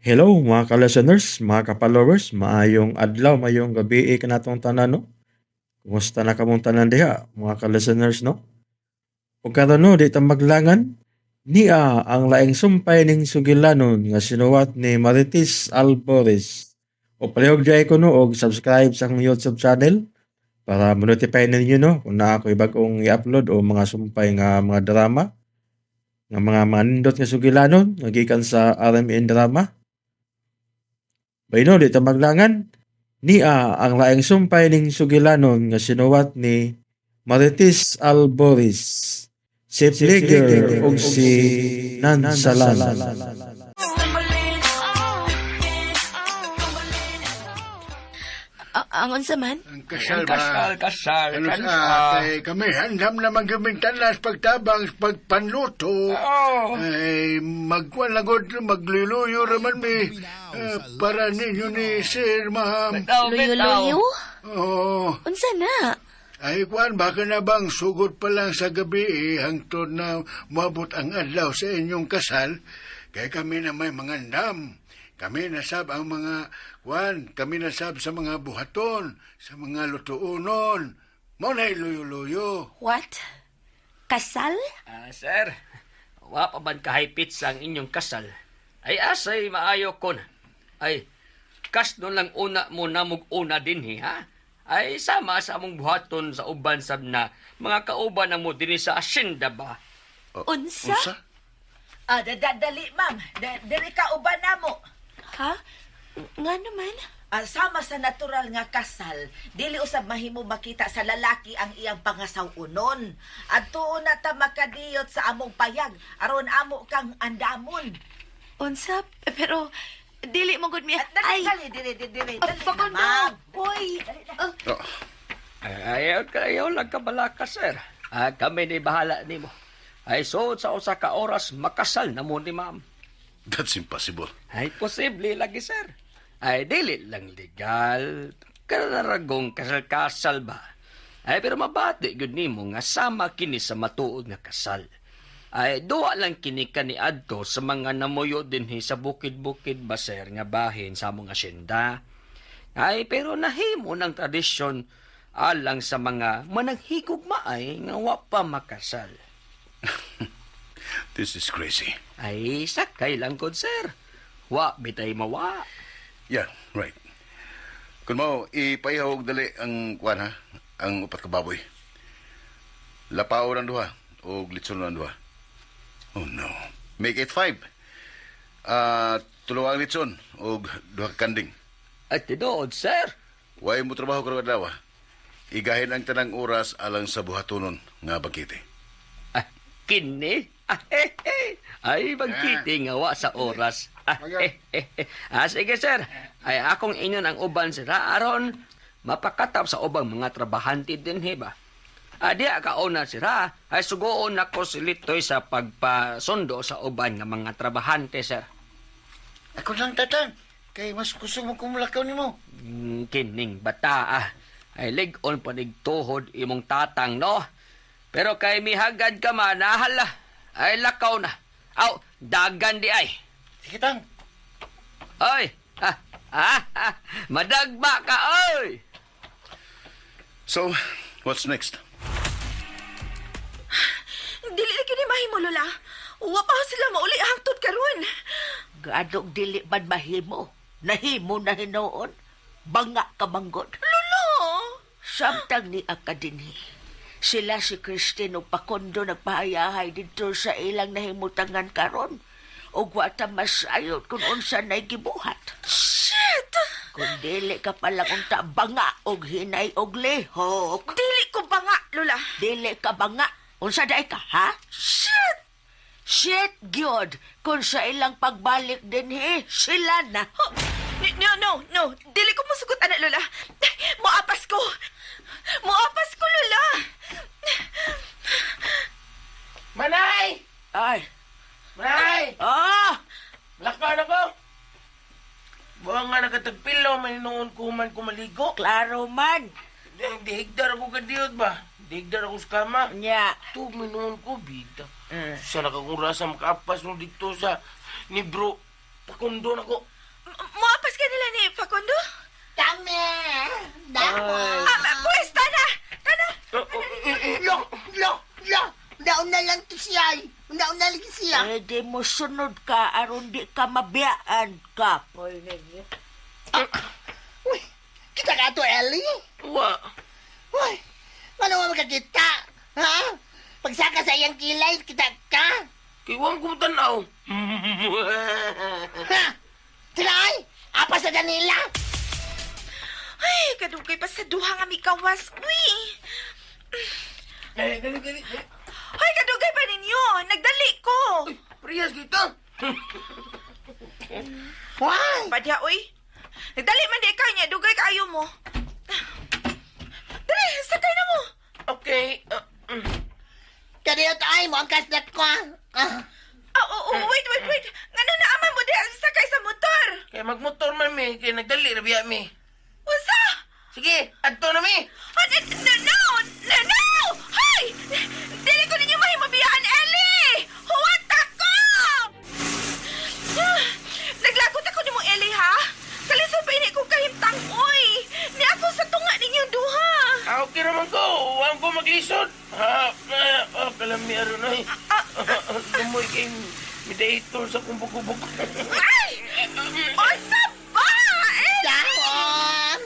Hello mga ka-listeners, mga ka-followers, maayong adlaw, maayong gabi kanatong tanan, no? Kumusta na kamong tanan diha, mga ka-listeners, no? Ug karon, no, di ta maglangan, nia ang laing sumpay ning sugilanon nga sinuwat ni Marites Albores. O palihog diay ko, no, og subscribe sa akong YouTube channel para mo-notify ninyo, no, kung naa ko'y bag-ong i-upload o mga sumpay nga mga drama nga mga manindot nga sugilanon nga gikan sa RMN Drama. Bayno, di ta maglangan. Nia ang laing sumpay ning sugilanon nga sinuwat ni Marites Albores. Si Pliger ug si Nansalan. Ang unsa man? Ang kasal Ang kasal, ba? Kasal, Ano kasal. sa kay kami, handam naman kaming tanas pagtabang pagpanluto. Oo. Ay, magkuan lagod, magluluyo raman mi. Para ninyo ni Sir, ma'am. Bitaw, bitaw. Luyo-luyo? Oo. Unsa na? Ay, kuan, baka na bang sugod pa lang sa gabi, eh, hangtod na moabot ang adlaw sa inyong kasal, kay kami na may mga andam. Kami nasab ang mga, kuan, kami nasab sa mga buhaton, sa mga lutuunon. Mao na'y luyo-luyo. What? Kasal? Ah, sir, wa pa man kahipit sa ang inyong kasal. Ay asay maayo kon. Ay, kas nun lang una mo namog una dinhi, ha? Ay, sama sa among buhaton sa uban sab na mga kauban na mo dinhi sa asyenda ba? Unsa? Unsa? Ah, dali, ma'am. Dili ka uban namo. Ha? Nga naman? Ah, sama sa natural nga kasal, dili usab mahimo makita sa lalaki ang iyang pangasaw-unon. Adtuon na ta makadiyot sa among payag aron amo kang andamon. Unsa? Pero dili mo gud mi. Ah, dali, Ay, dali, dili, dili, dili, ah, dali na, Facundo! ma'am. Hoy! Ah, Oh, Ay, ayaw, ayaw lang kabalaka, sir. Ah, kami ni bahala nimo. Ay, suod sa usa ka oras, makasal na mo ni ma'am. That's impossible. Ay, posible lagi, sir. Ay, dili lang legal. Kararagong kasal-kasal ba? Ay, pero mabati gud nimo nga sama kini sa matuod nga kasal. Ay, duwa lang kini kaniadto sa mga namuyo dinhi sa bukid-bukid ba, sir, nga bahin sa among asyenda. Ay, pero nahimo ng tradisyon alang sa mga mananghigugmaay nga wa pa makasal. This is crazy. Ay, sakay lang gud, sir. Wa bitay mawa. Yeah, right. Kung mo, ipaihaw og dali ang kuan ha, ang upat ka baboy. Lapao ng duha o litson ng duha. Oh no. Make it 5. Ah, tulo ang litson o duha ka kanding. Ay, tinuod, sir. Way mo trabaho karong adlaw, ah. Igahin ang tanang oras alang sa buhatonon nga bangkete. Ah, kini? Ah, eh, eh. Ay, magkiti nga wa sa oras. Ah, eh, eh, eh. Ah, sige, sir. Ay, akong inyon ang uban, sir. Ha? Aron, mapakatap sa ubang mga trabahante din, he ba? Ah, diya ka una, sir, ha? Ay, sugoon ako si Litoy sa pagpasundo sa uban nga mga trabahante, sir. Ako lang, tatang. Kay mas gusto mo kumulakaw nimo. Kining bata, ah. Ay, lig-on panigtuhod imong tatang, no? Pero kay mihagad ka man, ah, hala. Ay, lakaw na. Aw, dagan di ay. Sige, tang. Oy! Ah, ah, ah, madagba ka, oy! So, what's next? Dili na kini mahimo, Lola. Wa pa sila mauli hangtod karon. Gadong dili man mahimo. Nahimo na hinuon. Banga ka manggod. Lola! Samtang ni Akadinhi. Sila si Christine ug Pakondo nagpahayahay didto sa ilang nahimutangan karon. Ug wa ta masayod kung unsa nay gibuhat. Shit! Kung dili ka palang unta banga og hinay og lihok. Dili ko banga, Lola. Dili ka banga. Unsa day ka, ha? Shit! Shit, gyud. Kung sa ilang pagbalik dinhi, sila na. Oh, no, no, no. Dili ko musugot ana, Lola. Moapas ko. Moapas ko, Lola. Manay! Ay. Manay! Ah! Lakaw na ko! Buang nga nakatagpilo, maninoon ko man kumaligo. Klaro man. Dihigdar ako kadiyot ba? Dihigdar ako sa kama. Nya. Ito, minuon ko, bida. Sa nakakong rasa makaapas no dito sa ni bro. Pakundo na ko. nila ni Facundo? Kami! Dako! Ah, pues, tana! Tana! Lo! Lo! Lo! Nauna lang to siya ay. Nauna lang siya. Eh, di mo sunod ka aron di ka mabiyaan ka. Uy, kita ka to, Ellie? Wa. Uy, ano nga magkakita? Ha? Pagsaka sa iyang kilay, kita ka? Kay wa ko tanaw. Ha? Sila ay? Apa sa Danila? Ay, kadugay pa sa duha nga mikawas. Uy! Dali, dali, dali. dali. Ay, kadugay pa ninyo! Nagdali ko! Priyas dito. Why? Padya, uy! Nagdali man di ikaw niya, dugay kaayo mo. Dali, sakay na mo! Okay. Kaniyot ay mo ang kasdat ko. Ah, Ah, oh, oh, wait, wait, wait! Ngano na aman mo di ang sakay sa motor? Kay magmotor man mi, kay nagdali ra biya mi. Unsa? Sige, adto na mi. Ah, no, no! No, no! Hay! Dili ko ninyo mahimabiyaan, Ellie! Huwat ako! Ah, Naglagot ako nimo, Ellie, ha? Kalisod pa ini kong kahimtang, oy! Ni ako sa tunga ninyong duha! Ah, okay raman ko. Wa ko maglisod. Ha, ah, ah, kalami aron ay. Lumoy kay midator sa kong bukubuk. Ay! Unsa ba, Ellie? Dahon!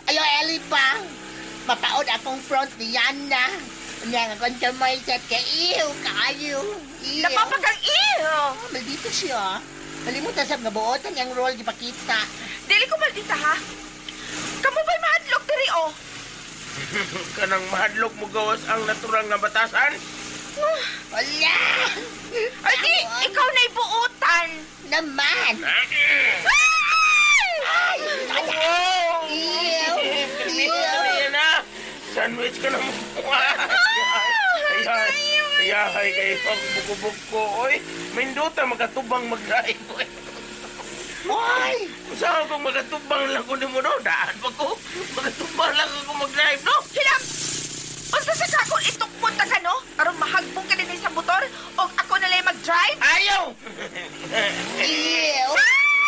Ayo, Ellie pa. Mapaod akong front ni Yana. Unya nga kung kamay set kay iyo, kaayo. Iyo. Napapakang iyo! Oh, maldito siya. Nalimutan sa nga buotan niyang role gipakita. Dili ko maldita, ha? Kamu ba'y mahadlok diri, oh? Kanang mahadlok mo gawas ang natural nga batasan. Wala! Ay, di, ikaw na'y buutan! Naman! Ay! Ay! Wow! Iyo! Permito Iyo! na yan ha. Sandwich ka na mo. Ay, ay, ay, kay pang bukubuk ko, oy. Minduta makatubang mag-drive, oy. Hoy! Saan kung makatubang lang ko nimo no? Daan pa ko. Makatubang lang ako mag-drive, no? Hilam! Unsa sa kako itukmon ta ka, no? Aron mahagbong ka din sa motor o ako na lang mag-drive? Ayaw! Iyo!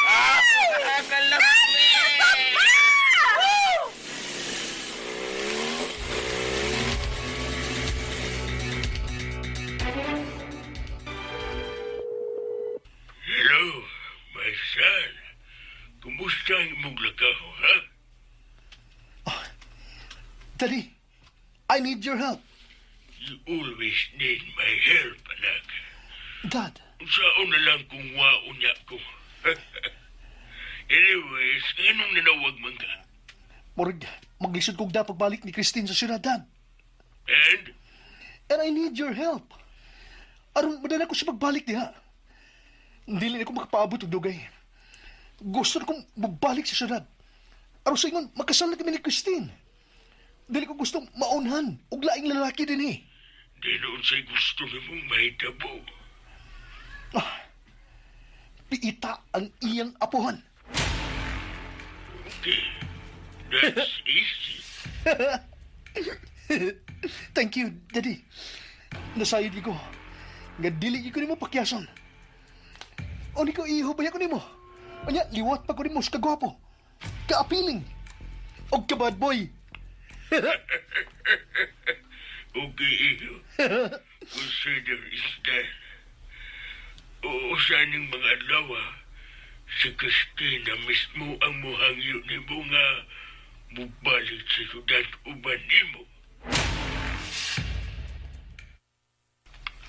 Ah, kalap. Ay, papa! Hello, my son. Kumusta ang imong lakaw, ha? Daddy, I need your help. You always need my help, anak. Dad, Unsaon na lang kung waon niya ko. Anyways, anong nanawag man ka? murag maglisod kog da pagbalik ni Christine sa syudad, Dad. And? And I need your help. Aron madala ko siya pagbalik diha. Dili na ko makapaabot og dugay. Gusto na kong magbalik sa syudad. Aron sa ingon, makasal na kami ni Christine. Dili ko gustong maunhan og laing lalaki din eh. Di noon sa'y gusto nimong mahitabo. Ah, piita ang iyang apuhan. Okay, that's easy. Thank you, Daddy. Nasayod ko. Nga dili gyud ko nimo pakyason. O ni ko iho ba ko nimo? Unya liwat pa ko nimo sa kagwapo. Ka-appealing. Og ka bad boy. Okay, iyo. Consider is done. Oo, saning mga adlaw, ah. Si Christina mismo ang muhangyo nimo nga mubalik sa syudad uban nimo.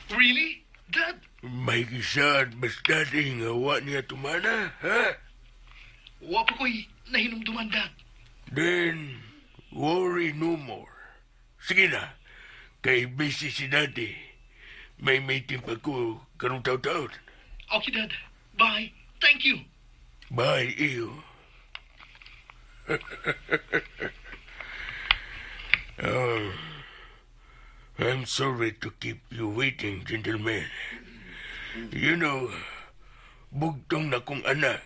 Really? Dad? May gisaan basta di nga wa niya tumana, ha? Wa pa ko'y nahinumduman, Dad. Then, worry no more. Sige na, kay busy si Daddy. May meeting pa ko karong taon-taon. Okay, Dad. Bye. Thank you. Bye, iyo. Oh, I'm sorry to keep you waiting, gentlemen. You know, bugtong na kong anak.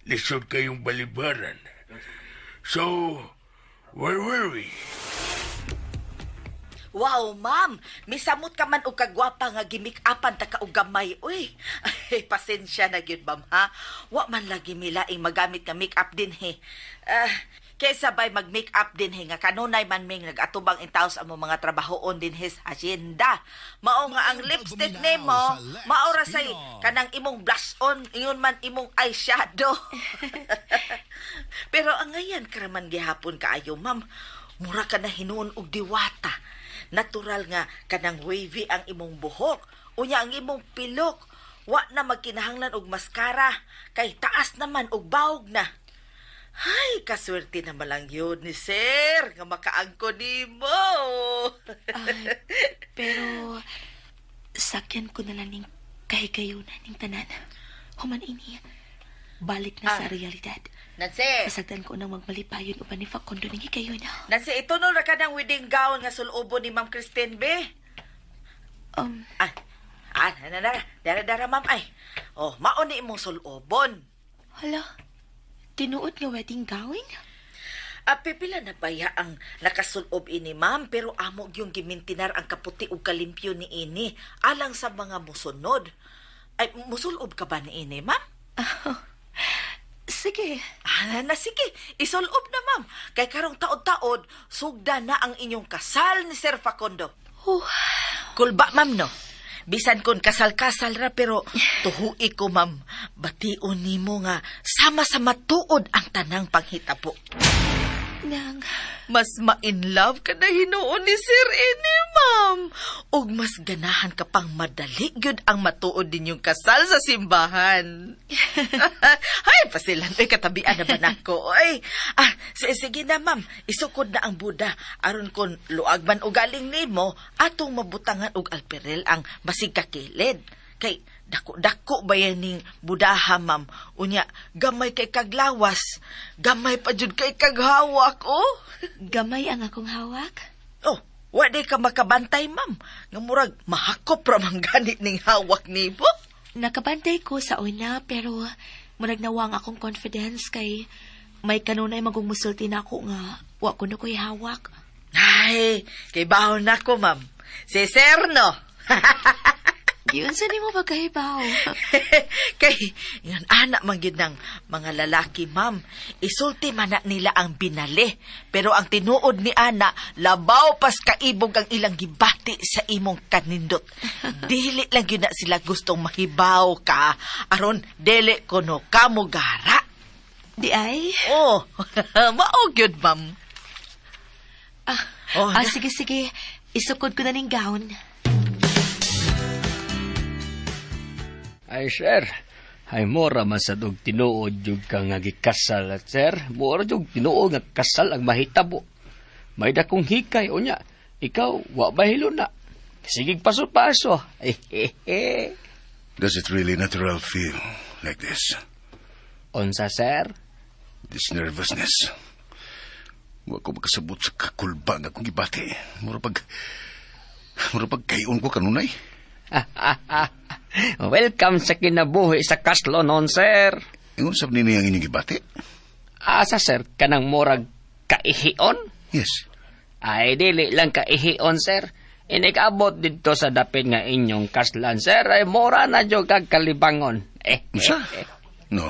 Lisod kayong balibaran. So, where were we? Wow, ma'am. Misamot ka man og kagwapa nga gimik-apan ta ka og gamay. Uy, ay, pasensya na gyud, ma'am, ha? Wa man lagi mi laing magamit nga make-up dinhi. Ah, kaysa bay mag-make-up dinhi nga kanunay man ming nag-atubang intaw sa among mga trabahoon dinhi sa hacienda. Mao nga ang lipstick nimo, mao ra say kanang imong blush on, ingon man imong eyeshadow. Pero ang ngayan karaman gihapon kaayo, ma'am. Mura ka na hinuon og diwata. Natural nga kanang wavy ang imong buhok. Unya ang imong pilok. Wa na magkinahanglan og maskara kay taas naman og bawog na. Ay, kaswerte na malang yun ni sir nga makaangko nimo. Ay, pero sakyan ko na lang ning kahigayunan ning tanan. Human ini, balik na sa realidad. Nancy, Pasagdan ko nang magmalipayon uban ni Facundo ning higayuna. Nancy, ito ra ka ng wedding gown nga sulubo ni Ma'am Christine be. Ah, ah, na, na, na, dara, dara, ma'am, ay. Oh, mao ni imong sulobon. Hala, tinuod nga wedding gown? Ah, pipila na baya ang nakasulob ini, ma'am, pero amo yung gimintinar ang kaputi ug kalimpyo ni ini alang sa mga musunod. Ay, musulob ka ba ni ini, ma'am? Sige. Ah, na, na, sige, isulob na, ma'am. Kay karong taod-taod, sugda na ang inyong kasal ni Sir Facundo. Oh, Kulba, ma'am, no? Bisan kon kasal-kasal ra, pero tuhui ko, ma'am. Bation nimo nga sama sa matuod ang tanang panghitabo. Nang, Mas ma-in love ka na hinuon ni Sir ini, ma'am. Og mas ganahan ka pang madali gyud ang matuod ninyong kasal sa simbahan. Ay, pasilan, oy, katabian na ba nako? Ay, ah, sige na, ma'am. Isukod na ang Buda. Aron kon luag man o galing nimo, atong mabutangan og alperel ang basig kakilid. Kay dako-dako ba yan ning budaha, ma'am? Unya, gamay kay kaglawas. Gamay pa jud kay kaghawak, oh. Gamay ang akong hawak? Oh, wa di ka makabantay, ma'am. Nga murag mahakop ra man gani ning hawak nimo. Nakabantay ko sa una pero murag nawang akong confidence kay may kanunay magong musulti na ako nga wa ko na ko'y hawak. Ay, kay bahon na ko, ma'am. Si Sir, no? Yun sa nimo pagkahibaw. Kay, yun, anak man gyud ng mga lalaki, ma'am. Isulti man na nila ang binali. Pero ang tinuod ni ana, labaw pas kaibog ang ilang gibati sa imong kanindot. Dili lang gyud na sila gustong mahibaw ka. Aron, dili kuno kamugara. Di ay? Oh, mao gyud, ma'am. Ah, Oh, ah, sige, sige. Isukod ko na ning gown. Ay, sir. Ay, mura man sad og tinuod jud ka nga gikasal, at sir. Mura jud tinuod nga kasal ang mahitabo. May dakong hikay, unya. Ikaw, wa bahilo na. Sige, paso-paso. Ay, hehe. Does it really natural feel like this? Unsa, sir? This nervousness. Wa ko makasabot sa kakulba nga akong gibati. Mura pag kayon ko kanunay. Welcome sa kinabuhi sa kaslonon, sir. Ingon sab nini ang inyong gibati? Asa, sir, kanang murag kaihion? Yes. Ay, dili lang kaihion, sir. Inikabot dito sa dapit nga inyong kaslan, sir. Ay, mura na jud kag kalibangon. Eh, Unsa? eh, eh. No,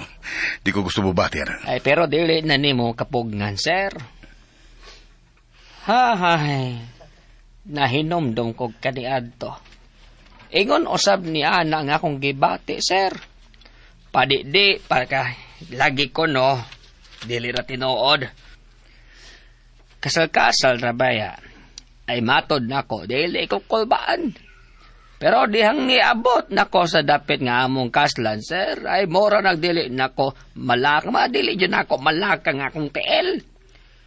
di ko gusto bubati ana. Ay, pero dili na nimo kapugngan, sir. Ha, hay. Nahinomdom ko kaniadto. Ingon usab ni ana nga akong gibati, sir. Padidi, para ka, lagi ko no, dili ra tinuod. Kasal-kasal ra baya. Ay matod nako, dili ko kulbaan. Pero dihang niabot nako sa dapit nga among kaslan, sir, ay mora nagdili nako malak, madili jud nako malaka nga akong tiil.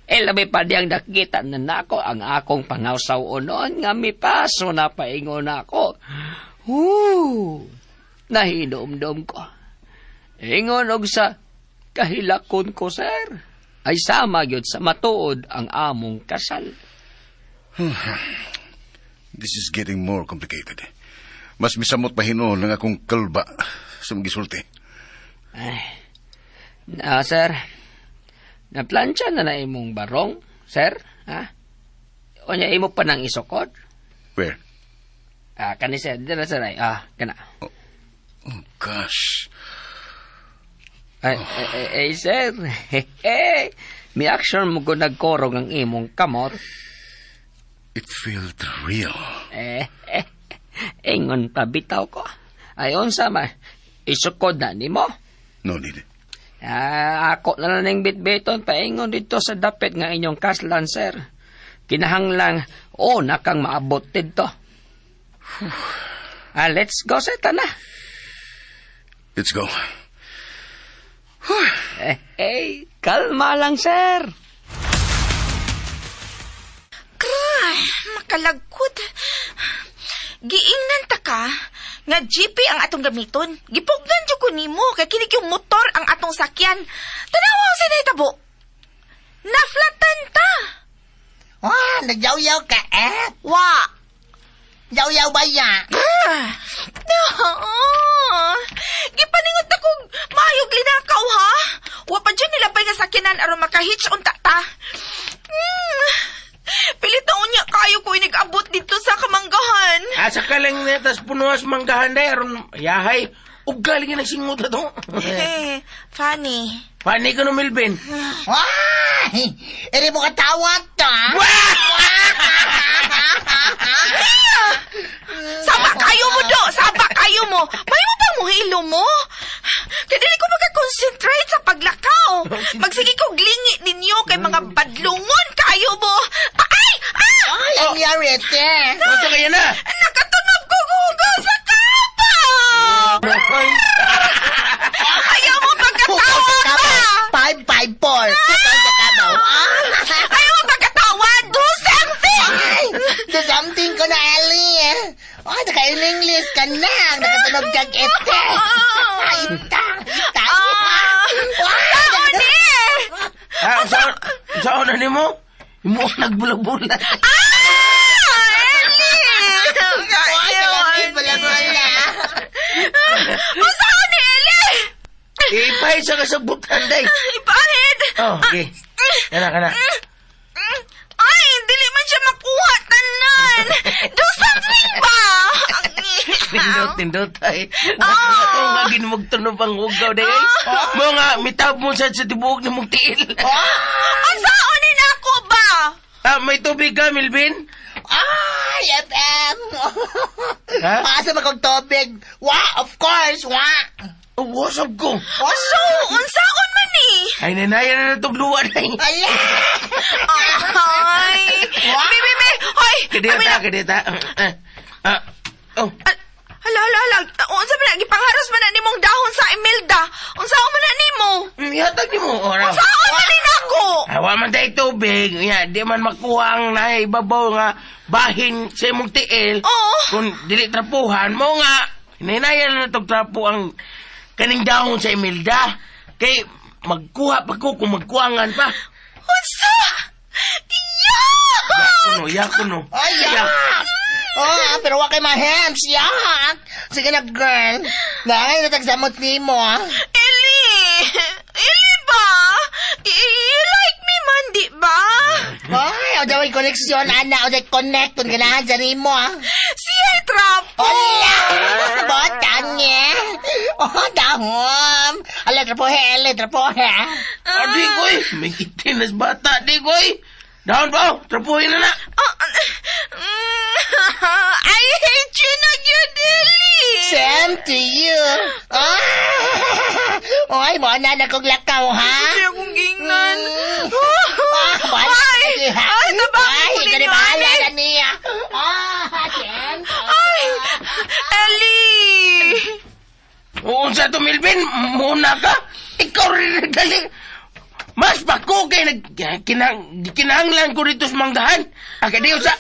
Eh, labi pa diyang nakita na nako ang akong pangawsaw-onon nga mipaso na paingon nako. Woo! Nahinomdom ko. Ingon og sa kahilakon ko, sir. Ay sama gyud sa matuod ang among kasal. This is getting more complicated. Mas misamot pa hinuon ang akong kalba sa mga gisulti. Ay, na, sir, naplansya na na imong barong, sir? Ha? O niya imo pa nang isukod? Where? Ah, kani sir, dira sir ay. Ah, kana. Oh, gosh. Ay, ay, ay, ay, sir. Eh, mi action mo ko nagkorong ang imong kamot. It felt real. Eh, eh, ingon pa bitaw ko. Ay, unsa man, isukod na nimo. No need. Ah, ako na lang ning bitbiton paingon dito sa dapit nga inyong kaslan, sir. Kinahanglang o na kang maabot dito. Ah, let's go, sir. Tana. Let's go. Eh, eh, kalma lang, sir. Kray, makalagkod. Giingnan ta ka nga GP ang atong gamiton. Gipugnan jud ko nimo kay kini yung motor ang atong sakyan. Tanawa ang sinahitabo. Naflatan ta. Wah, nagyaw-yaw ka eh. Wa. Yaw-yaw ba ya? Ah. Gipaningot na kong maayog linakaw ha. Wa pa dyan nilabay nga sakyanan aron makahitch unta ta. Pilit na unya kayo ko inigabot dito sa kamanggahan. Asa ka lang na, tas punuas manggahan day, aron yahay. Ug galing nga nagsingot na to. Eh, funny. Funny ka no, Melvin. Wah! Iri mo katawat ta. Saba kayo mo do! Saba kayo mo! May mo bang muhilo mo? Kaya dili ko makakonsentrate sa paglakaw. Magsige ko glingi ninyo kay mga badlungon kayo mo. Ay! Ah! Ay, ang yari ete. Unsa kaya na? Nakatunog ko hugaw sa kabaw! Ayaw mo Hugaw sa pagkatawa kabaw. ba? 554. Hugaw sa kabaw. Ah! Ayaw mo pagkatawa! Do something! Ay, do something ko na, Ellie. Ay, naka-English ka na. Nakatunog kag ete. Ay, ita. Ita. Ah! Wah! Ani! Ah, unsa na nimo? Imo ang nagbulag-bulag. Ah! Ellie! Ay, salamin pala-pala. Unsa ni Ellie? Ipay sa kasabutan day. Ipahid! Oh, okay. Kana kana. Ay, dili man siya makuha tanan. Do something ba? Pindot, pindot ay. Ako nga ginmugtunog ang hugaw day. ay. Mo nga mitab mo sa tibuok ni mong tiil. Ang saon ni nako ba? Ah, may tubig ka, Melvin? Ay, FM. Ha? Asa ba kong tubig? Wa, of course, wa. Oh, wasap ko. So, unsaon man ni? Ay, nanaya na natugluan ay. Ala! Ay! Be, be, be! Hoy! Kadeta, kadeta. Ah, ah, oh, Hala, hala, hala. Unsa man na gipangharos man na nimong dahon sa Imelda? Unsaon man na nimo? ihatag nimo. Ora. Unsaon man ni nako? Awa man tayo tubig. Ya, di man makuha ang naibabaw nga bahin sa imong tiil. Oo. Kung dili trapuhan mo nga, hinahinayan na natog trapo ang kaning dahon sa Imelda. Kay magkuha pa ko kung magkuangan pa. Unsa? Iya! Yako no, yako no. Ay, yak! Oh, pero wa kay ma-hems, yak! Sige na, girl. Nangay natagsamot ni mo, ah. Eli! Eli ba? You like me man, di ba? Ay, o daway koneksyon, ana. O daway connect. Kung ganahan sa nimo, ah. Siya trapo! Ala! Bota niya! Oh, dahom! Ala, trapohe, ele, trapohe. Ah, di koy. May itinas bata, di koy. Dahon pa, oh. Trapuhin na na. Ah, I hate you na gyud, Eli! Same to you. Ah! Oy, mo na na kong lakaw, ha? Hindi akong gingnan. Ah, bahala Ay! ka niya. Ay, tabang Ay, ko ikaw ni ninyo, bahala ani. na niya. Ah, same. Ay! Eli! Unsa to, Melvin? Muna ka? Ikaw rin nagdali. Mas pa ko kay nag kinang kinahanglan ko dito sa manggahan. Ah, kay di sa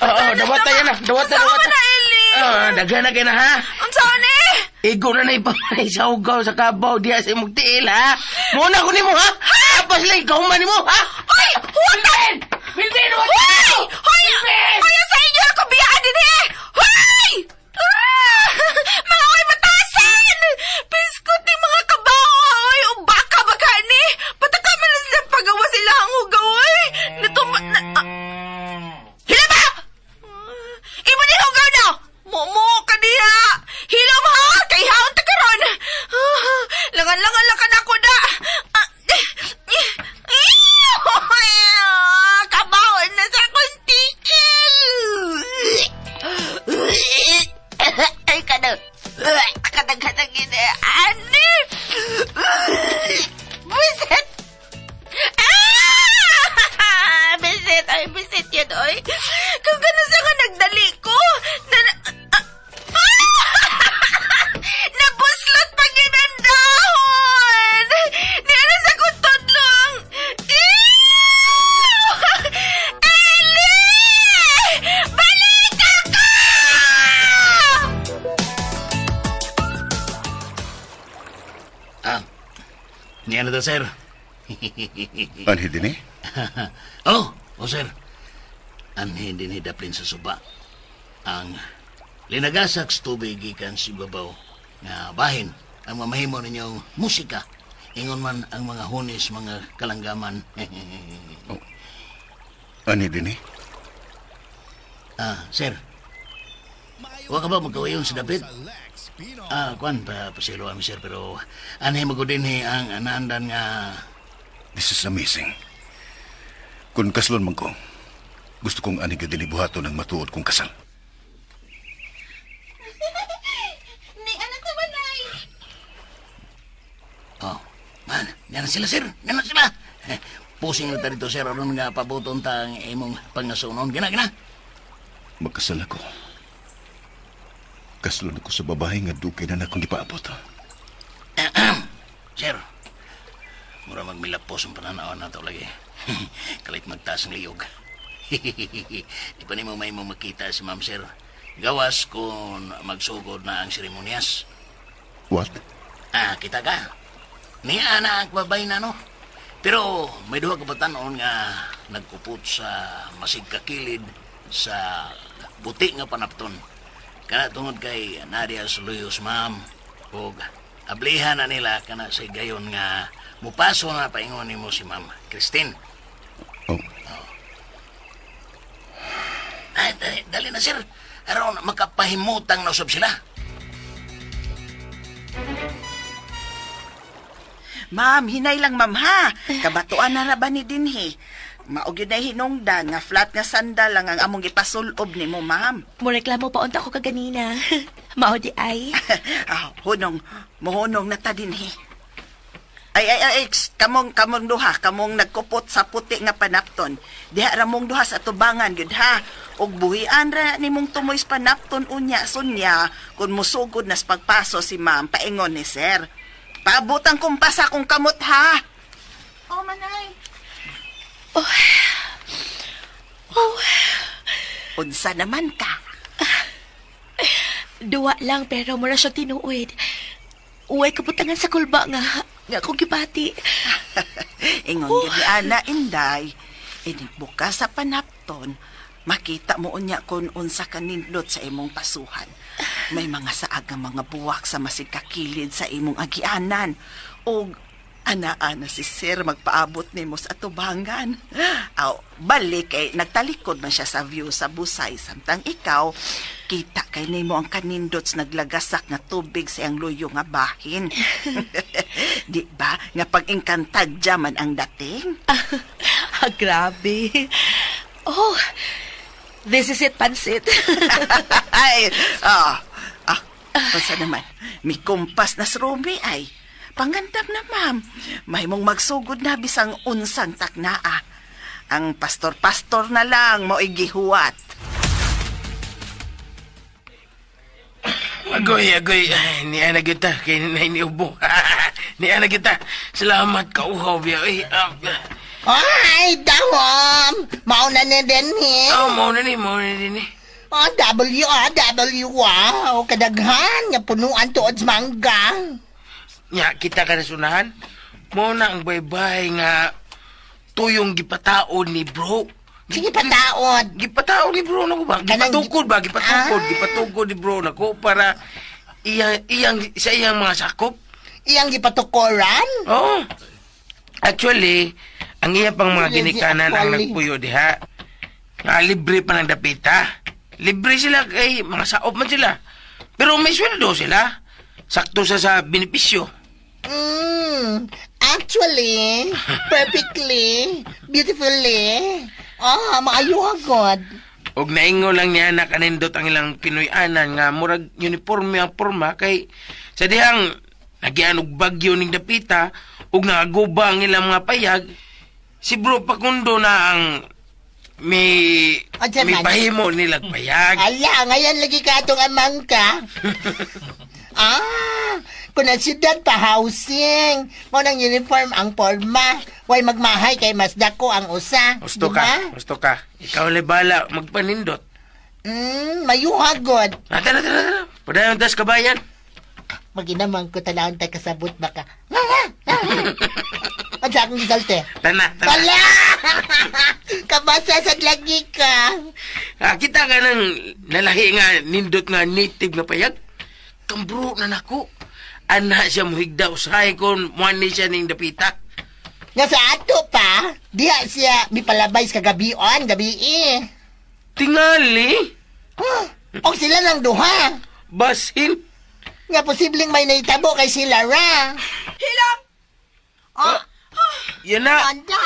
Oh, dawata yan na. Dawata, Unsaon dawata. na, Eli? Ah, daghan na kay na ha. Unsaon eh? Igo na na ipamay sa ugaw sa kabaw diya sa imong tiil ha. Muna ko nimo ha. Apas lang ikaw man nimo ha. Hoy! Huwag! Melvin, huwag Hoy! Hoy! Hoy! Sa inyo ako biyaan din eh! Hoy! Ah! Mga oy batasan! Biskot ni mga kabaw! Oy! Baka baka ni! Pataka man na sila pagawa sila ang hugaw oy! Natuma... Na, ah. Niya na to, sir. Anhi din eh? Oh, oh sir. Anhi din daplin sa suba. Ang linagasak sa tubig gikan sa ibabaw nga bahin ang mamahimo ninyong musika. Ingon man ang mga hunis, mga kalanggaman. Oh. Anhi din eh? Ah, sir. Wa ka ba magkawayon sa dapit? Ah, kuan pa pasilo ami sir, pero anhi magud dinhi ang anaandan nga. This is amazing. Kung kaslon man ko, gusto kong ani gyud dinhi buhaton ang matuod kong kasal. Ni anak ko manay. Oh, man, niya na sila sir, niya na sila. Pusing na ta dito sir, aron nga pabuton ta ang imong pangasunon. Gina, gina. Magkasal ako. Kaslon ako sa babae nga dugay na nakong gipaabot. Sir, mura magmilapos ang pananaw na to lagi. Kalit magtaas ang liyog. Di pa nimo may mo makita si ma'am sir. Gawas kung magsugod na ang seremonyas. What? Ah, kita ka. Niya na ang babay na, no? Pero may duha ka batanon nga nagkupot sa masig kakilid sa buti nga panapton. Kana tungod kay Nadia Suluyos, ma'am. Ug ablihan na nila kana sa gayon nga mupaso na paingon nimo si Ma'am Christine. Oh. Ay, dali, dali na sir. Aron makapahimutang na usab sila. Ma'am, hinay lang ma'am ha. Kabatuan na ra ba ni dinhi? Mao gyud na hinungdan nga flat nga sandal lang ang among gipasulob nimo, ma'am. Mo reklamo pa unta ko kaganina. Mao di ay. Ah, hunong, mohunong na ta dinhi. Ay, ay, ay, kamong, kamong duha, kamong nagkupot sa puti nga panapton. Diha ra mong duha sa tubangan, gyud ha. Ug buhian ra nimong tumoy sa panapton unya sunya, kung musugod na sa pagpaso si ma'am, paingon ni sir. Paabutan kumpas akong kamot ha. Oh, manay. Oh. Oh. Unsa naman ka? Duwa lang pero mura siya tinuod. Uway kabutangan sa kulba nga nga akong gibati. Ingon oh. Gyud ni Ana Inday, inig buka sa panapton, makita mo unya kung unsa kanindot sa imong pasuhan. May mga saag nga mga buwak sa masig kakilid sa imong agianan. Og ana-ana si sir magpaabot nimo sa atubangan. Aw, balik kay nagtalikod man siya sa view sa busay samtang ikaw kita kay nimo ang kanindot sa naglagasak nga tubig sa iyang luyo nga bahin. Di ba nga pag-engkantadya man ang dating? Ah, grabe. Oh, this is it, pansit. Ay, basta naman, may kumpas na sa Rumi ay. Pangandam na, ma'am. May mong magsugod na bisang unsang taknaa. Ang pastor-pastor na lang mo gihuwat. Agoy, agoy. Ay, niya na kita. Kay na iniubo. Niya na kita. Salamat ka, uhaw biya. Ay, Ay, dahom! Mauna na din, eh. Oh, mauna ni, mauna din eh. Oh, W, ah, W, wow. Kadaghan, nga punuan tuod sa mangga. Nya, kita ka na sunahan. Mauna ang baybay nga tuyong gipataon ni bro. Sige, pataon. Gipataon ni bro nako ba? Gipatukod ba? Gipatukod. Ah. Gipatukod ni bro nako para iyang, iyang, sa iyang mga sakop. Iyang gipatukoran? Oo. Actually, ang iya pang mga ginikanan ang nagpuyo diha. Nga libre pa ng dapita. Libre sila kay mga saop man sila. Pero may sweldo sila. Sakto sa benepisyo. Actually, perfectly, beautifully. Ah, maayo agad. Og naingo lang niya na kanindot ang ilang Pinoy-anan nga murag uniforme ang porma kay sa dihang nagyan og bagyo ning dapita ug nagaguba ang ilang mga payag, si bro Pakundo na ang may Unsa may man? pahimo nilag payag. Ala, ngayon lagi ka atong amang ka. Ah, kung ang siyudad pa housing. Mo nang uniform ang forma. Way magmahay kay mas dako ang usa. Gusto Di ka, ba? gusto ka. Ikaw lay bala magpanindot. Mayuhagod. Ah, tara, tara, tara. Padayon tas kabayan. Maginamang ko tanawon ta kasabot baka. Nga nga. Ang akong gisalte. Tana, tana. Wala! Kabasa sa lagi ka. Ah, kita ka ng nalahi nga nindot nga native nga payag. Kambro na nako. Ana siya muhigda usahay kon muani siya ning dapita. Nga sa ato pa, diha siya mipalabay sa kagabion, gabi eh. Tingali. Huh? Og sila lang duha. Basin. Nga posibleng may naitabo kay sila ra. Hilam! Oh, Yan na. anda.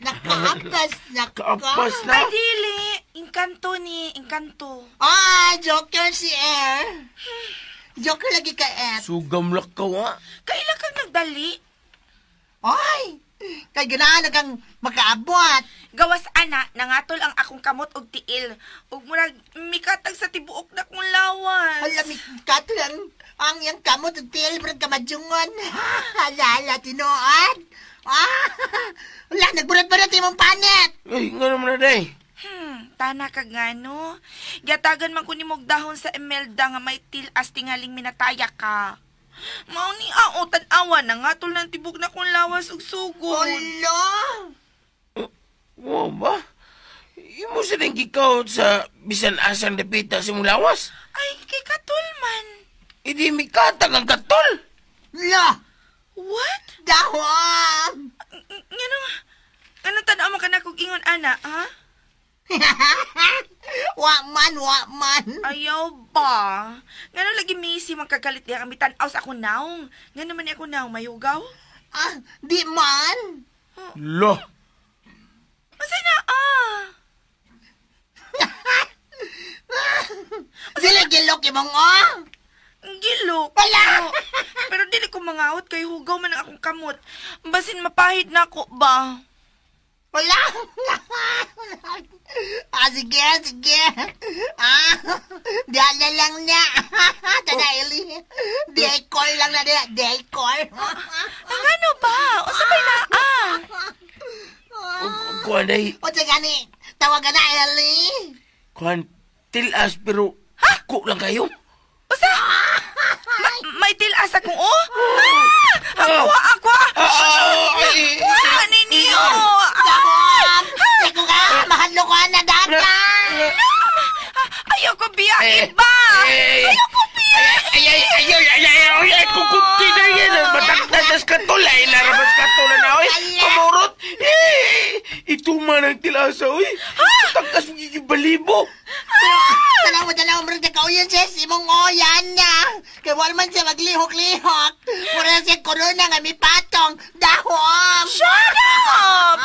Nakaapas na ka. Kaapas na. Ay, dili. Engkanto ni, engkanto. Ah, joker si Air. Joker lagi ka, Air. Sugam lakaw ha. Kaila kang nagdali? Ay, kay ganahan na kang makaabot. Gawas ana, nangatol ang akong kamot og tiil. Ug murag mikatag sa tibuok na kong lawas. Hala, mikato lang ang iyang kamot ug tiil, murag kamadyungon. Hala, hala, tinuod. Ah, wala, nagburat-burat imong panet. Ay, nga naman na day. Tana ka ngano. Gatagan man ko ni og dahon sa Imelda nga may tilas tingaling minataya ka. Mao ni ao tan-awa nangatol ng tibok na kong lawas ug sugod. Hala. Wow ba? Imo sa nang gikaw sa bisan asang dapita sa imong lawas. Ay, kay katol man. Idi mikatag ang katol. La, What? dahon. Ngano? Ngano tan-aw man ka na kog ingon ana, ha? Wa man, wa man. Ayaw ba? Ngano lagi Missy magkagalit diha kami tan-aw sa akong naong. Ngano man ni ako naong mayugaw? Ah, di man. Lo. Masay na ah. Dili gilok imong oh. Gilok. Wala. Oo. Pero dili ko mangawat kay hugaw man ang akong kamot. Basin mapahid na ako ba? Wala. Ah, sige, sige. Ah, di na lang niya. Tada, Eli. Decor lang na diya. Decor. Ang ano ba? Unsa bay na ah? Kuan day. O, sige, gani. Tawagan na, Eli. Kuan tilas pero ako lang kayo. Usa? May tilas akong oh? Ah! Ako, ako! Ah, ay, Kuha ninyo! Dahon! Sige ka, mahadlo ko na dagan. Ayaw ko biya, Eh, iba! eh, Ayaw ko biya! Ay, ay, ay, ay, ay, ay, ay, ay, kukunti na yan. Matagtatas ka tol. Ay, larabas ka tol na, oy. Pamurot. Eh, ito man ang tilasa, oy. Tagkas mo gigibalibo. Tanaw mo, tanaw mo, murag kauyon siya, imong oyan na. Kay wala man siya maglihok-lihok. Mura siya corona nga mi patong. Dahon! Shut up!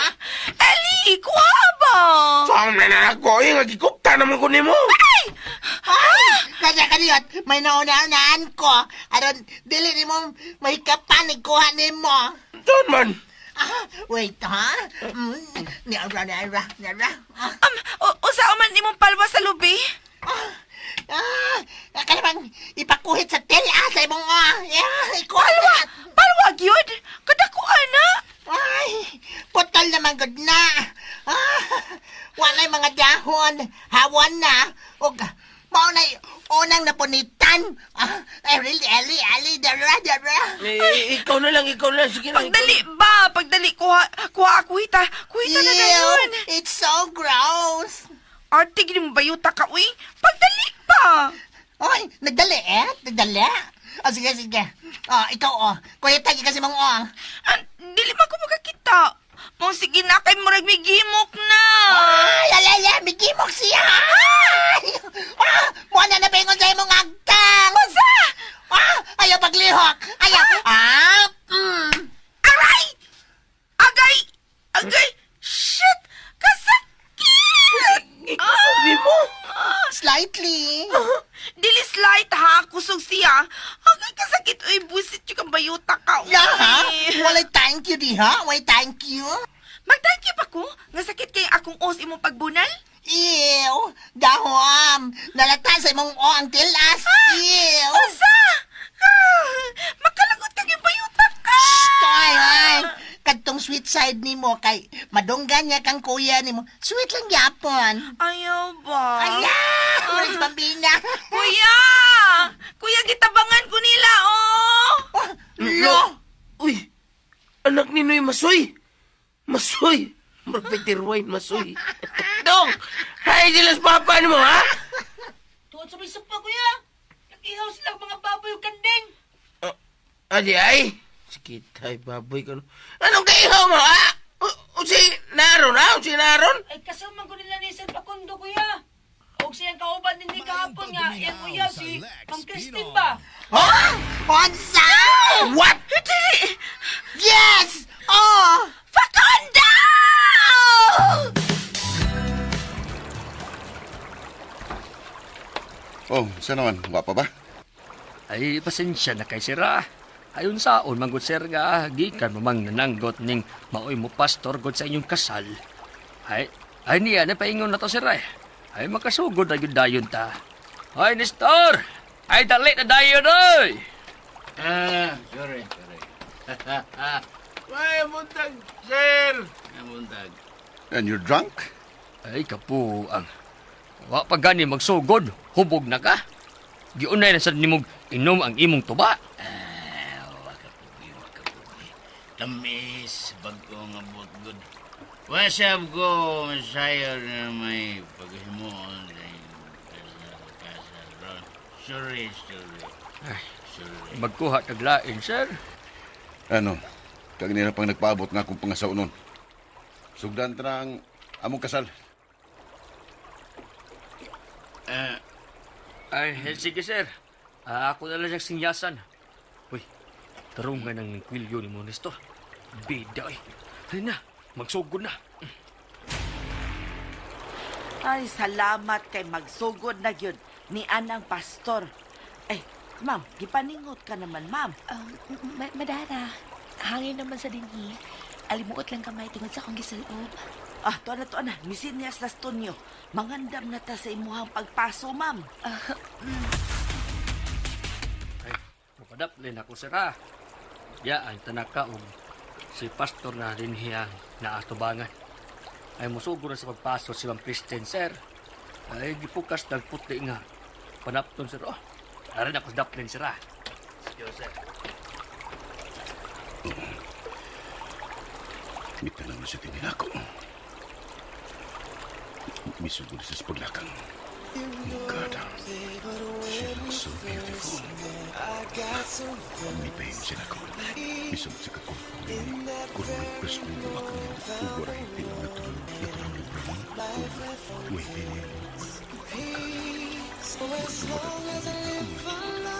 Eli, kuha ba? Saan na na ako, oy. Nga gikupta naman ko nimo. Ay! Ay! Kaya kaniyot, may nauna-unaan ko. Aron, dili nimo may kapanig kuha nimo. Doon man. Ah, wait, ha? Niara, niara, niara. Ah, Usa man imong palwa sa lubi? ah, kanamang ipakuhit sa tela sa imong, ah, yeah, ikuha. Palwa! Palwa gyud? Kadako ana! Ay, putol naman gud na. Ah, walay mga dahon, hawan na. Og mao na unang napunitan. Ah, ay, really, Ali, Ali, dara, dara. Eh, ikaw na lang, ikaw na lang. Sige na. Pagdali ba? Pagdali, kuha, kuha ako hita. Kuhita na dayon. It's so gross. Arte, gini mo bayuta ka, uy. Pagdali ba? Oy, nagdali eh, nagdali. Oh, sige, sige. Oh, ikaw, oh. Kuya, tagi kasi mong, oh. Ah, dili man ko makakita. Mo sige na kay murag may gimok na. Ay, ala, ala, may gimok siya. Ay, ah, mo na nabengon sa imong agtang. Unsa? Ah, ayaw paglihok. Ayaw. Ah, Aray! Agay! Agay! Shit! Kasakit! Ikaw mo. Slightly. Dili slight ha, kusog siya. Agay kasakit, uy, busit yung kang bayuta ka, uy. Ya, ha? Walay thank you diha. Walay thank you. Mag-thank you pa ko? Nga sakit kay akong os imong pagbunal? Ew! Dahom! Nalata sa imong o ang tilas. Ew! Unsa? Ah, makalagot kag yung bayuta ka! Ay, ay! Kadtong sweet side nimo kay madunggan niya kang kuya nimo. Sweet lang gyapon. Ayaw ba? Ala! Murag bambina. Kuya! Kuya, gitabangan ko nila, oh! Lo! Uy! Anak ni Noy Masoy! Masoy! Murag Peter Wine, Masoy. Dong! Hi sila sa papa nimo, ha? Tuod sa may sapa, kuya. Nag-ihaw sila mga baboy ug kanding. Adi ay! Sige tay, baboy ka. No. Anong kaihaw mo, ha? O si Naron, ha? O si Naron? Ay, kasama ko nila ni Sir Pakundo, kuya. Og siyang kauban din ni kahapon nga, iyang kuya si Ma'am Christine ba? Ha? Unsa? What? Yes! Oh! Facundo! Oh, sa naman? Wa pa ba? Ay, pasensya na kay sira. Ayon saon, manggod sir nga, gikan mamang nananggot ning maoy mo pastor god sa inyong kasal. Ay, ay niya, napaingon na to sir ay. Ay, makasugod na yun dayon ta. Ay, Nestor! Ay, dali na dayon, oy! Ah, sorry, sorry. May buntag, sir! May buntag. And you're drunk? Ay, kapuang. Wa pa gani magsugod, hubog na ka. Giunay na sad nimog inom ang imong tuba. Ah, wakapugi, wakapugi. Tamis, bago nga butgod. Wasab ko, masayo na may paghimuon sa inyong kasal-kasal ron. Sorry, sorry. Ay, Sorry. magkuha taglain, sir. Ano? Kag nila pang nagpaabot nga akong pangasaw nun. Sugdan ta na ang among kasal. Ah, Ay, eh, sige, sir. Ah, ako na lang siyang sinyasan. Uy, tarungan ng kwilyo ni mo, Nestor. Bida, ay. Ay na, magsugod na. Ay, salamat kay magsugod na gyud ni anang pastor. Ay, ma'am, gipaningot ka naman, ma'am. Madara, hangin naman sa dinhi. Alimuot lang kamay tungod sa akong gisulob. Ah, tuwa na, tuwa na. Misinyas na stunyo. Mangandam na ta sa imuhang pagpaso, ma'am. Ay, mapadaplin ako, sir, ah. Yaan, tanaka, og si pastor na rin hiyang naatubangan. Ay, musugod na sa pagpaso si Ma'am Christine, sir. Ay, gipukas ng puti nga. Panapton, sir. Oh, aran ako sa daplin, sir, ah. Sige, sir. Mitanaw na sa tingin ako. Misugod sa paglakang. Oh God, she looks so beautiful. Mipahim sila ko. Misugod sa kakul. Kurang presko wakang uguray pinang natural natural na brown. Uy, pinili.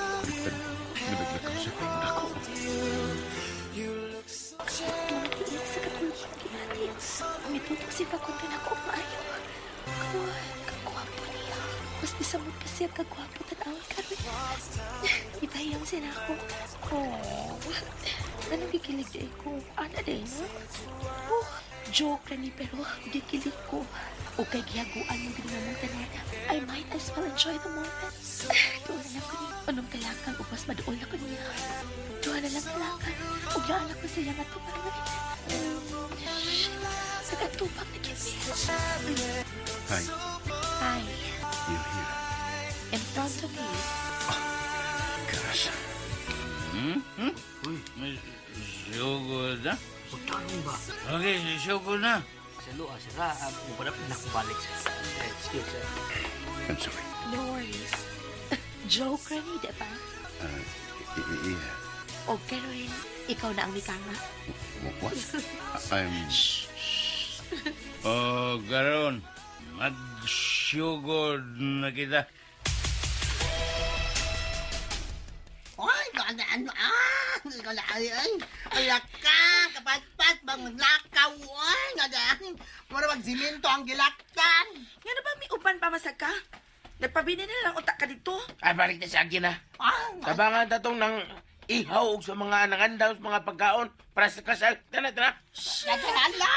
Nabigla ko sa paingon ako. Tuwang sa katulog ginati. Mitutok si Facundo na ako maayo. Kawa, kagwapo niya. Mas bisamot pa siya kagwapo tanawin karon. Ipahiyang sila ako. Oh, anong gikilig day ko? Ana day, no? Oh, joke ra ni pero gikilig ko. O kay gihaguan mo gid mong tanan. I might as well enjoy the moment. Tuwa na lang ko ni Anong kalakang ubas maduol na ko niya. Duha na lang kalakan. Ug yaan ako sa iyang atubangan. Shit. Nagatubang na gyud niya. Hi, Hi. you're here. In front of you. Gosh. Hmm? Hmm? Uy, may sugod na? Pagtarong ba? Okay, sugod na. Sa lua, sir, ah. Mapadaplin ako balik, sir. Eh, excuse, sir. I'm sorry. No worries. Joke ra ni, diba? Yeah. O karon, ikaw na ang mikanga. What? I'm... O, karon, magsugod na kita. Ay, ano, ano, ah, wala, ay, ay, wala ka, kapatpat, bang maglakaw, ay, nga mura magsiminto ang gilaktan. Nga na ba may uban pa masag ka? Nagpabini na lang utak ka dito. Ay, balik na sa akin, ha? Ah, Tabangan ta tong nang ihaw og sa mga nangandaw sa mga pagkaon para sa kasal. Tana, tana. Naghala.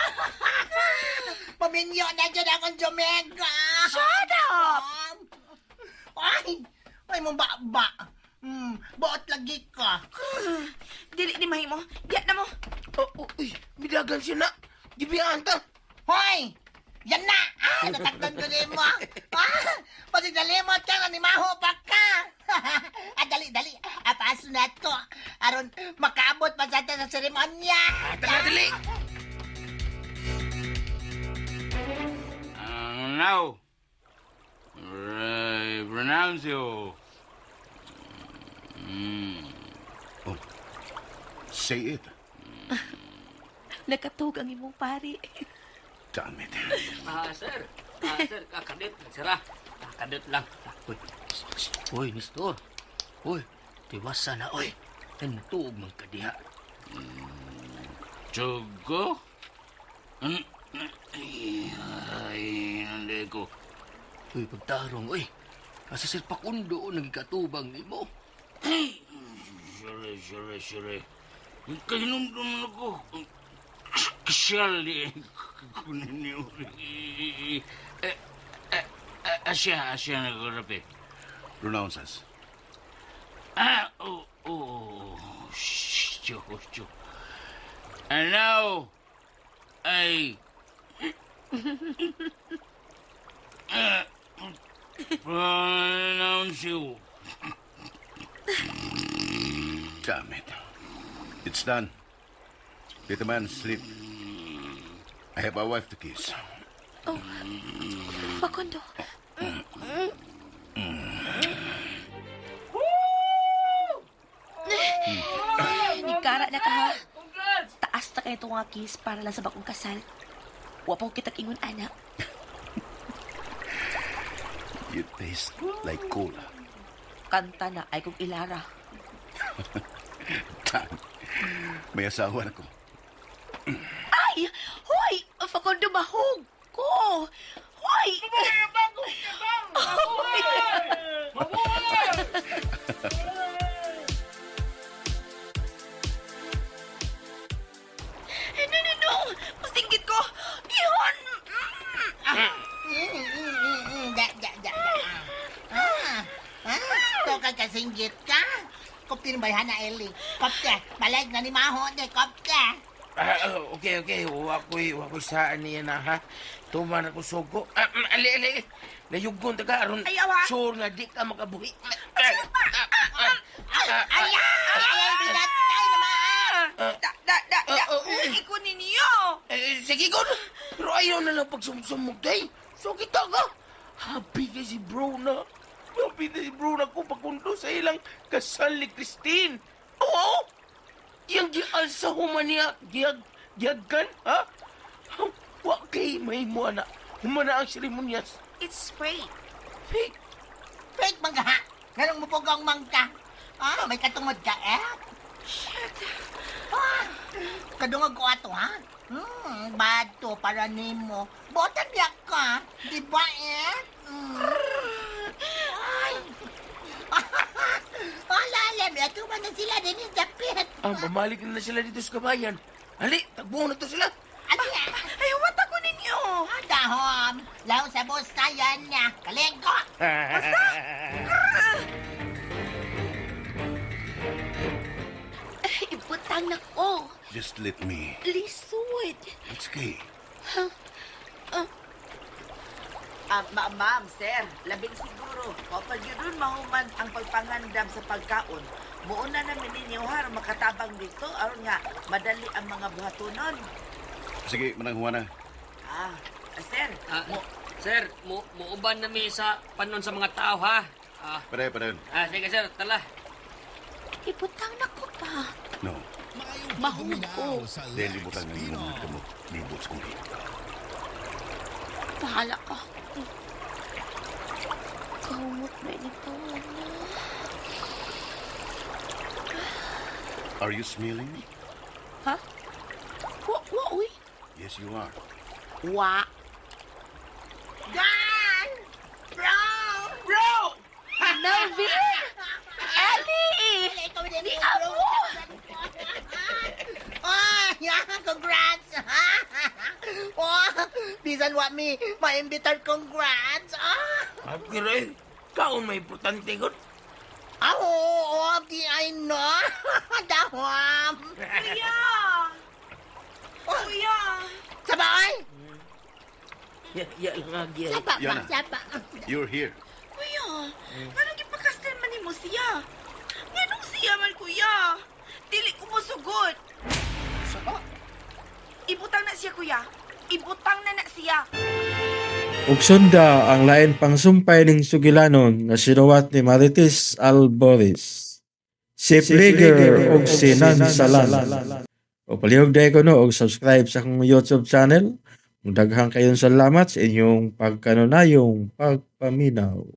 Paminyo na dyan akong Jamaica. Shut up! Ay, ay mong ba-ba. Buot lagi ka. Dili ni mahimo. Diya na mo. Oh, oh, uy, bidagan siya na. Gibiyaan ta. Hoy! Yan na! Ah, natakdan ko din mo. Ah, pati nalimot ka, nanimaho pa ka. Ah, dali, dali. Apaso na to. Aron makaabot pa sa sa seremonya. Tara, dali. Now, I pronounce you. Oh, say it. Nakatug ang imong pari. Damn it. Ah, sir. Ah, sir, kakadit lang sira. Kakadit lang. Uy, uy, Nestor. Uy, tiwasa na, uy. Ay, mutuog man ka diha. Jogo? Ay, ay, nanday ko. Uy, pagtarong, uy. Asa sir Pakundo, nagikatubang nimo. Ay, sorry, sorry, sorry. Kahinumdum na ko. Kasyal di ko ninyo. Eh, eh, eh, asya, asya na ko rapi. Pronounce us. Ah, oh. Shh, shh. And now, I pronounce you. Damn it. It's done. Let the man sleep. I have a wife to kiss. Oh, Facundo. Nigkara na ka ha. Taas na kayo itong nga kiss para lang sa bagong kasal. Wa pa ko kitag ingon, anak. You taste like cola. Kanta na ay kong ilara. Damn. May asawa na ko. Ay! Hoy! Facundo, mahog ko! Hoy! Eh, no, no, no! Pasinggit ko! Ihon! Ah, Da, da, da, da. Ah, ah, to ka kasinggit ka. Kopti ni bayhana Eli. Kopte, malag na ni Maho de kopte. Ah, oh, okay, okay. Wa ko'y saan niya na, ha? Tuman ako sugo. Ah, ali, ali. Nayugon ta ka, aron Ayaw, ha? sure nga di ka makabuhi. Ay, ay, ay, binatay naman. Da, da, da, da. Ah, oh, eh. Iko ninyo! Eh, sige, God. Pero ayaw na lang pagsumsumog, day. So kita ka. Happy kay si bro na. Happy na si bro na ko pagkundo sa ilang kasal ni Christine. Oo! Yang gialsa human niya, giyagkan, ha? Wa kay may mo na. Humana ang seremonyas. It's fake. Fake. Fake man ka, ha? Nganong mupugong mangka? Ah, may katungod ka, eh? Shit. Ah, kadungog ko ato, ha? Bato para nimo. Botan biyak ka, di ba, eh? Ay. Wala, alam, ito man na sila din yung dapit. Ah, mamalik na sila dito sa kabayan. Ali, tagbuo na to sila. Ano yan? Ay, what ako ninyo? Ah, dahom. Law sa busta yan niya. Kalengko. Ay, ibutang na ko. Just let me. Lisod. It's okay. Ah, ma'am, sir, labing siguro. Kapag yun mahuman ang pagpangandam sa pagkaon, muuna namin ninyo ha, aron makatabang dito, aron nga, madali ang mga buhatunon. Sige, Manang Juana. Ah, sir, Ah, sir, muuban na mi sa panon sa mga tao, ha? Ah, Pare, pare. ah, sige, sir, tala. Ibutang na ko pa. No. Mahog ko. Dahil libutan ng iyong mga gamot. Libot sa kong Bahala ka. Kahumot na ining tawa na. Are you smelling me? Ha? Wa, wa, uy. Yes, you are. Wa. Gan! Bro! Bro! Melvin! Ellie! Ikaw din Ni bro. amo! Ah, yeah, congrats! Oh, bisan wa mi maimbitar congrats. Ah, Happy rin. Kaon may importante, God. ah, oo, di ay no. Dahom. Kuya! Kuya! Sabay! Ya, ya lang agi. Sapa ba? Yana. Sapa. You're here. Kuya! Anong gipakasal man nimo nimo siya. Nganong siya man, kuya? Dili ko mosugot. Saka? Ibutang na siya, kuya. Ibutang na na siya. Ug sunda ang lain pang sumpay ning sugilanon nga sinuwat ni Marites Alboris. Si Pliger ug si Nansalan. O palihog dahil ko no og subscribe sa akong YouTube channel. Daghang kayong salamat sa inyong pagkanunayong pagpaminaw.